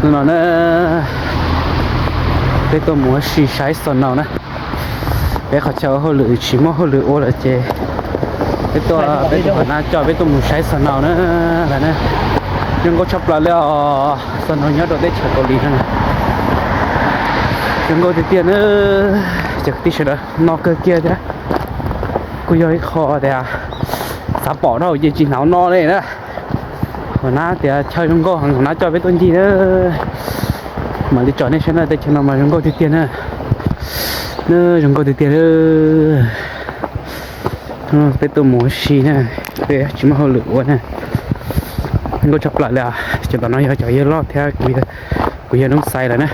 No na, peb tuaj mus ua si saib snow na. Peb qhov chaw ua hauj lwm tsis muaj hauj lwm ua lawm ces peb tuaj, peb tuaj hauv na coj peb tuaj mus saib snow na. Lawm na, zoo nkauj tshaj plaws li os, snow nyob rau teb chaws Kaus Lim no na. Zoo nkauj tiag tiag na. Cov kwv tij sawv daws, no kawg kiag thiab. Kuj yog ib qho tias xav pom dhau ces tsis hnov no li na. Hauv na tias chaw zoo nkauj heev, hauv na coj peb tuaj ncig na. Mam li tsom nej saib na, teb chaws no mas zoo nkauj tiag tiag na. Na, zoo nkauj tiag tiag. Peb tuaj mus ua si na, peb tsis muaj hauj lwm ua na. Nkauj tshaj plaws li os. Cov tom no yog cov yawg loj thiab kuv yawg noob xais lawm na.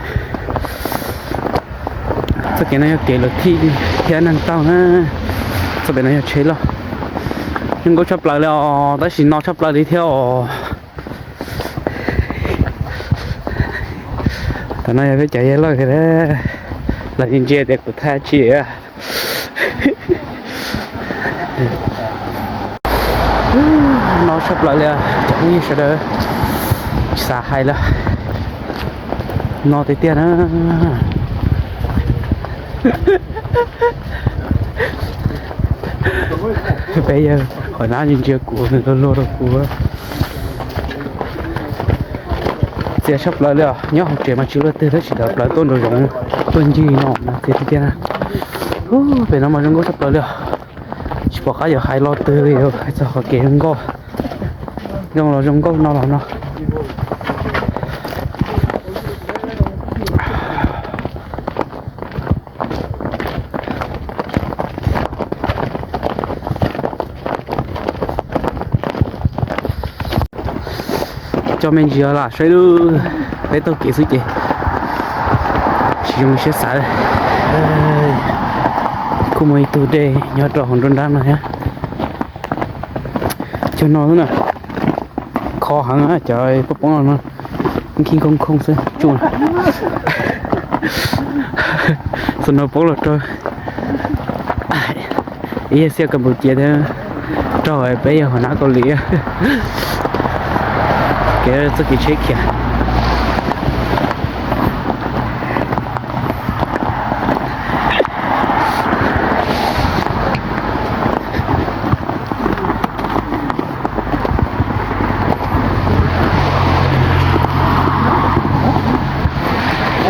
Txoj kev no yog kev luam thij thiab neeg taug na. Txoj pem no yog tsheb loj. Zoo nkauj tshaj plaws li os, tab sis no tshaj plaws li thiab os. Tom no yog peb cov yawg loj, lawv ntsia tias kuv thaj tsi. No tshaj plaws li os cov phooj ywg sawv daws, tsis xav hais lawm, no tiag tiag na. Peb yawg hauv na ntsia kuv, nws luag luag rau kuv. Txias tshaj plaws li os, nyob hauv tsev mas tsis luaj twg tab sis tawm plaws tuaj nraum zoov tuaj ncig no mas txias tiag tiag na. Pem no mas zoo nkauj tshaj plaws li os. Tsis pom qab yuav hais lo twg li, hais txog qhov kev zoo nkauj, zoo los zoo nkauj no los no. Coj me ntsis lam saib lub, peb taug kev xwb ces tsis zoo siab xav. Kuj muaj ib tug dej nyob rau hauv nruab nrab no thiab. Cog no xwb na, kho heev cov poob poob no, nkhib khoob khoob xwb tsuj. Xwb no poob los rau ib yam xij Kas Pus Cias thiab, rau peb yog hauv nab Kaus Lim. Kev txoj kev tsheb khiav.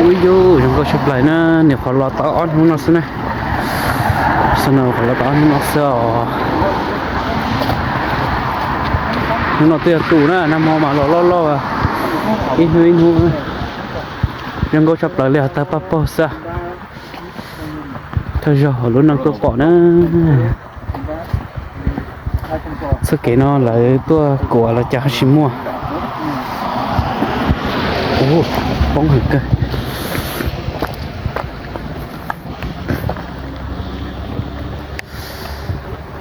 Ub yus, zoo nkauj tshaj plaws na, nyuam qhuav los tau ob hnub no xwb na. Xwb no qhuav los tau ob hnub no xwb os. Hnub no twb yog tus na, nag hmo mas los loj loj, ib hnub ib hnub. Zoo nkauj tshaj plaws li os, tawg paj paug xwb. Thawj zaug hauv lub neej tuaj pom na. Txoj kev no lawv tuaj kuam los cas ho tsis muaj. Ub, poob heev kawg.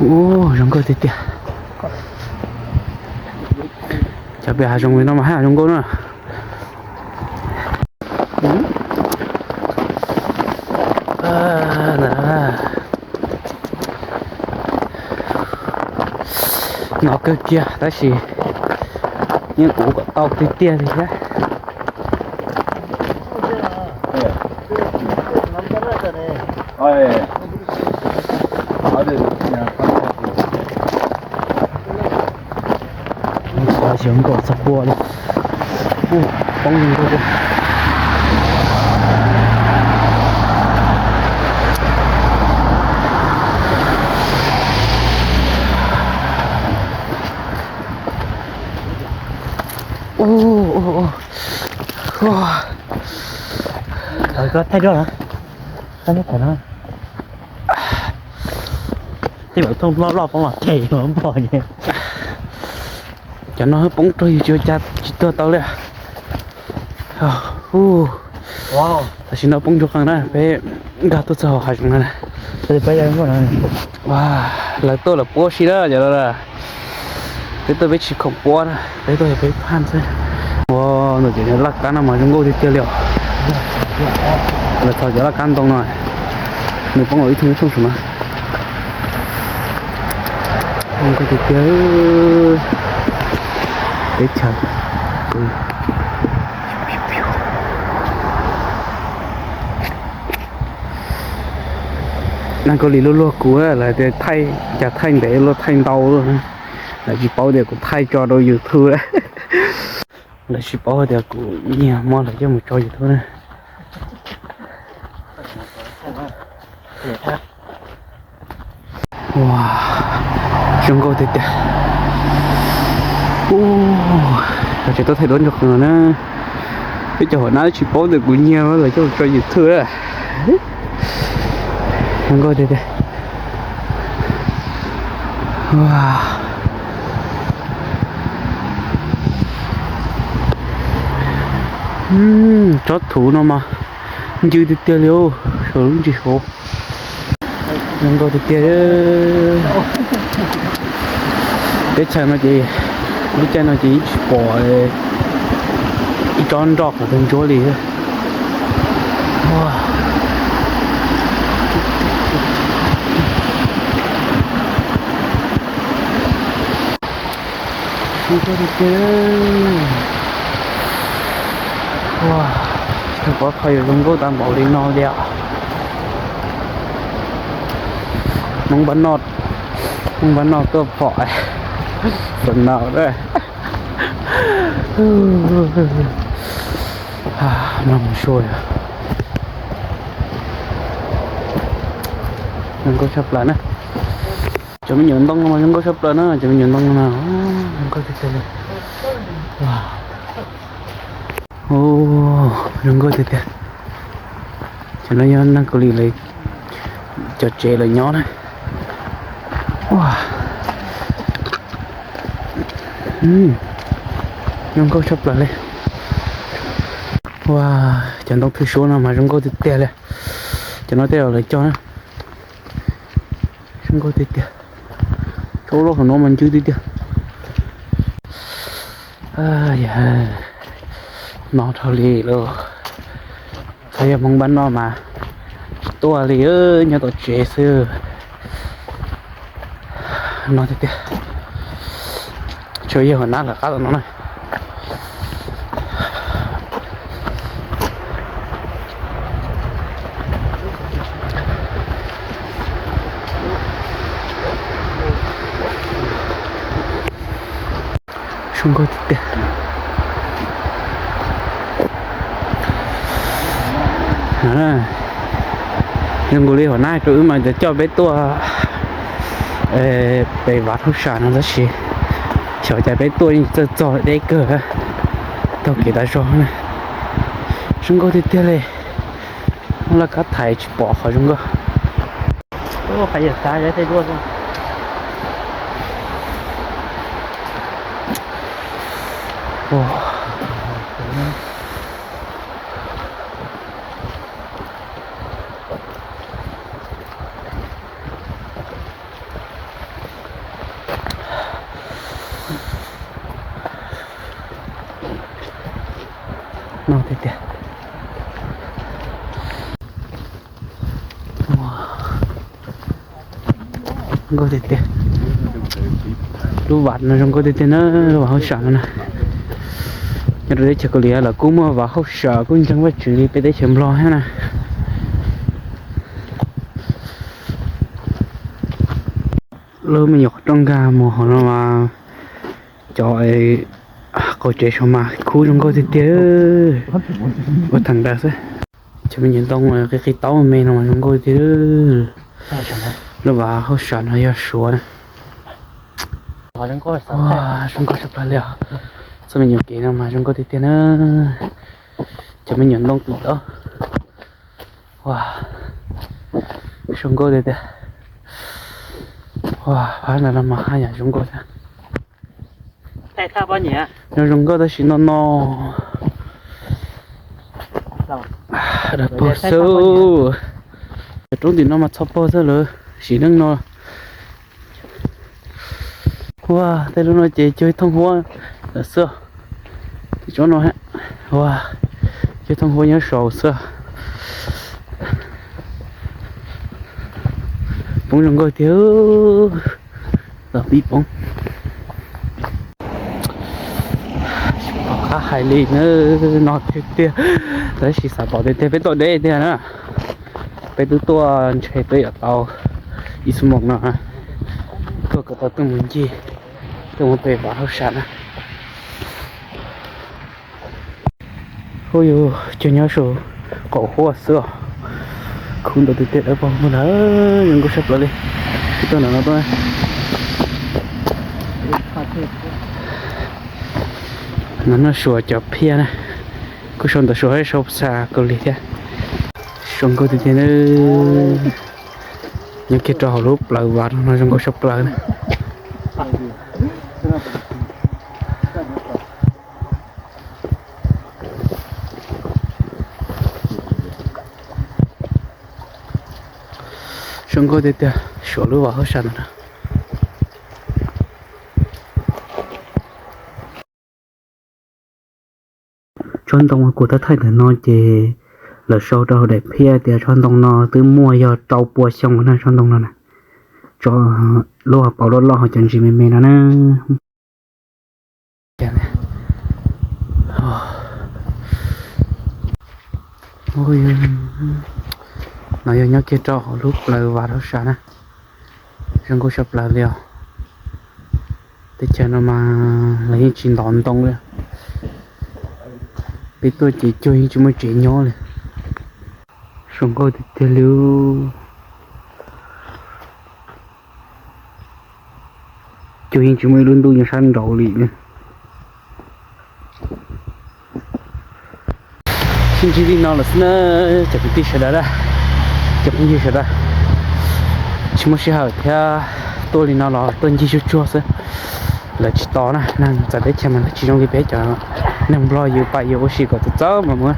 Ub, zoo nkauj tiag tiag. Cov pem hav zoov no mas haj zoo nkauj na. No kawg kiag tab sis yeej ua kom tau tiag tiag li thiab. Xyov nkaus txog pua li. Poob zoo nkauj. Ua, ua, ua. Ua. Lawv koj thaij duaj na. Thaij duaj no. Tej zaum thooj loj loj poob los them pom. Cov no poob raug yus tsis ua cas tsis tuag tau li. Tam sim no poob ntsuag qees na, peb nkag tuaj txog hauv hav zoov no na. Lawv tuaj lawv puab si na cov no. Peb tuaj peb tsis khoom puab na, peb tuaj yog peb phaj xwb. Ua, ntawm cov laj kab no mas zoo nkauj tiag tiag li os. Lawv txog cov laj kab ntoo no, nws poob los ib thooj ib thooj saum no. Zoo nkauj tiag tiag. Teb chaws. Neeg Kaus Lim luag luag kuv, lawv tias thaij, cas thaij ntev luaj thaij ntau luaj, lawv tsis paub tias kuv thaij tso rau YouTube. Lawv tsis paub tias kuv nyiag muab lawv coj mus tso YouTube na. Ua, zoo nkauj tiag tiag. Ua, tsis tau thaij duab nrog qhov no na. Peb cov hauv nab tsis paub tias kuv nyiag lawv coj mus tso YouTube. Zoo nkauj tiag tiag. Tsob thuv no mas ncw tiag tiag li, saum lub ntsis hauv. Zoo nkauj tiag tiag. Teb chaws no ces, lub caij no ces yeej tsis pom ib tsob nroj qhov twg ntsuab li. Tsis pom qhov yuav zoo nkauj tag npaum li no li os. Hmoob npab noj, Hmoob npab noj tuaj phom xav nab. Mloog mus sua, zoo nkauj tshaj plaws na. Cov me nyuam ntoo no mas zoo nkauj tshaj plaws na, cov me nyuam ntoo no zoo nkauj tiag tiag li. Zoo nkauj tiag tiag. Cov no yog neeg Kaus Lim lawv cov tsev lawv nyob na. Zoo nkauj tshaj plaws li. Ua, cov ntoo thwj suab no mas zoo nkauj tiag tiag li. Cov no tej zaum lawv cog na. Zoo nkauj tiag tiag. Tsob loj hauv no mas ncw tiag tiag. Yog no dhau li lauj. Txawm yog Hmoob npab noj mas tsis tuaj li, nyob tom tsev xwb. No tiag tiag. Tsuas yog hauv nab lawv qab tom no na. Zoo nkauj tiag tiag. Zoo nkaus li hauv nab rau wb mas coj peb tuaj pem Vaj Hauj Sam no tab sis xyov cas peb tuaj yeej txawj txog deb kawg, taug kev tas zog na. Zoo nkauj tiag tiag li. Muab laj kab thaiv tsis pom qhov zoo nkauj. No tiag tiag. Nkauj tiag tiag. Lub Vaj no zoo nkauj tiag tiag na, lub Vaj Hauj Sam no na. Nyob rau teb chaws Kaus Lim lawv kuj muaj Vaj Hauj Sam kuj ntseeg Vajtswv li peb teb chaws Nplog thiab na. Lub me nyuam qhov rooj nkag mus hauv no mas cov qaum tsev saum mas khub zoo nkauj tiag tiag. Ua thav daws xwb. Cov me nyuam ntoo qi qi taub me no mas zoo nkauj tiag. Lub Vaj Hauj Sam no yog Suav na. Zoo nkauj tshaj plaws li os. Txoj me nyuam kev no mas zoo nkauj tiag tiag na. Cov me nyuam ntoo tim tod. Ua, zoo nkauj tiag tiag. Ua, phab no los mas haj yam zoo nkauj thiab. Nyob zoo nkauj tab sis no no. Dag pog xwb. Cov roob tim no mas txhoj pog xwb lawm, sim neej no. Ua, tej lub no ces cuag thooj huab lawm xwb. Tsob no, ua, cuag thooj huab nyob saud xwb. Poob zoo nkauj tiag. Los pib poob. Tsis pom qab hais li na, no tiag tiag. Tab sis xav pom tiag tiag peb tuaj deb tiag na. Peb twb tuaj ntshe peb yuav tau ib xuab moos no, tuaj kom tau tuaj mus ncig, tuaj mus pem vaj hauv sam na. Hu yus cog nyob saum qaum huab xwb os. Kub ntau tiag tiag dawb paug ntawd, zoo nkauj saj plaws li. Tuaj ntawm no tuaj. No noj Suav cov phiaj na, kuj sau ntawv Suav thiab sau xas Kaus Lim thiab. Zoo nkauj tiag tiag na. Nyob kiag rau hauv lub plawv vas no zoo nkauj saj plaws na. Zoo nkauj tiag tiag, Suav lub vas hauv sam ntawm no. Tsob ntoo kuv thaij thaij ntawm no ces lawv sau rau hauv daim phiaj tias tsob ntoo no twb muaj yog rau pua xyoo na, tsob ntoo no na. Tsob lub hauv paus loj loj ho cov ntsis me me no na. No yog nyob kiag rau hauv lub plawv vas hauv sam na. Zoo nkauj saj plaws li os. Teb chaws no mas lawv yeej tsis ntov ntoo li. Peb tuaj ces cuag yeej tsis muaj tsev nyob li. Zoo nkauj tiag tiag li. Cuag yeej tsis muaj ib lub ntuj nyob sab nraud li. Sib ntsib li no lawm xwb na, cov kwv tij sawv daws, cov phooj ywg sawv daws. Tsis muaj sij hawm thiab, tuaj li no los tuaj ncig tsuag tsuag xwb. Lawv tsis tos na, neeg txawv teb chaws mas lawv tsis zoo li peb cov neeg Nplog yus pam yus ua si kom txawv txawv mas mus.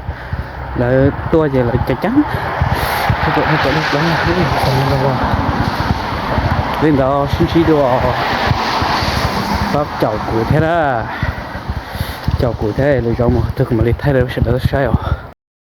Lawv tuaj ces lawv ceev ceev. Li ntawd sib ntsib dua, pab caum kuv thiab na. Caum kuv thiab lwm zaus mus tug kuv mam li thaij rau sawv daws saib os.